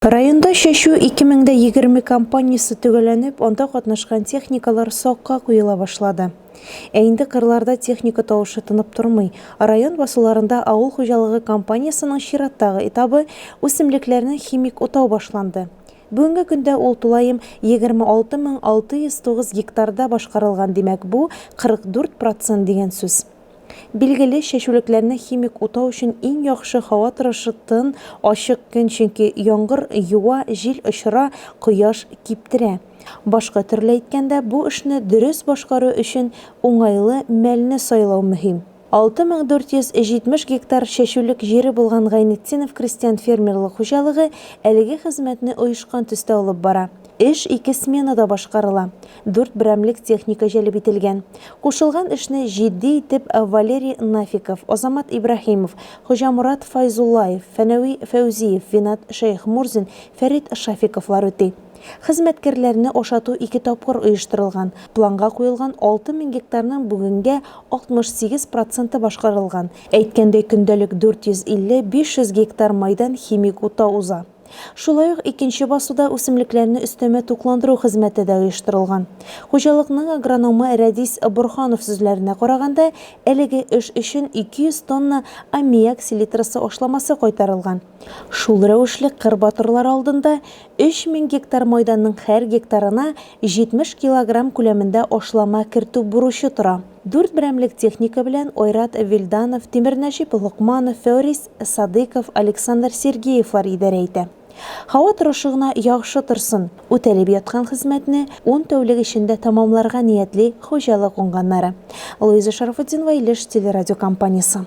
Районда чәчү 2020 кампаниясе төгәлләнеп, анда катнашкан техникалар сакка куела башлады. Ә инде кырларда техника тавышы тынып тормый. Район басуларында авыл хуҗалыгы кампаниясенең чираттагы этабы, үсемлекләрне химик утау башланды. Бүгенге көндә ул тулаем 26 609 гектарда башкарылган, димәк, бу, 44 процент дигән сүз. Билгеле, чәчүлекләрне химик утау өчен иң яхшы һава торышы тын, ачык көн, чөнки яңгыр юа, җил очыра, кояш киптерә. Башка төрле әйткәндә, бу эшне дөрес башкару өчен уңайлы мәлне сайлау мөһим. 6470 гектар чәчүлек җире булган Гайнетдинов крестьян-фермерлык хуҗалыгы әлеге хезмәтне оешкан төстә алып бара. Эш ике сменада башкарыла. Дүрт берәмлек техника җәлеп ителгән. Кушылган эшне җитди итеп Валерий Нафиков, Азамат Ибраһимов, Хуҗаморат Файзуллаев, Фәнәви Фәүзиев, Винат Шәехмурзин, Фәрит Шафиковлар үти. Хезмәткәрләрне ашату ике тапкыр оештырылган. Планга куелган 6000 гектарның бүгенгә 68 проценты башкарылган. Әйткәндәй, көндәлек 450-500 гектар майдан химик утау уза. Шулай ук икенче басуда үсемлекләрне өстәмә тукландыру хезмәте дә оештырылган. Хуҗалыкның агрономы Рәдис Борһанов сүзләренә караганда, әлеге эш өчен 200 тонна аммиак селитрасы ашламасы кайтарылган. Шул рәвешле кыр батырлары алдында 3000 гектар майданның һәр гектарына 70 килограмм күләмендә ашлама кертү бурычы тора. Дүрт берәмлек техника белән Айрат Вилданов, Тимернәҗип Локманов, Фәүрис Садыйков, Александр Сергеевлар идарә итә. Һава торышы гына яхшы торсын, үтәлеп яткан хезмәтне ун тәүлек эчендә тәмамларга ниятли хуҗалык уңганнары. Луиза Шарафутдинова, Илеш телерадиокомпаниясе.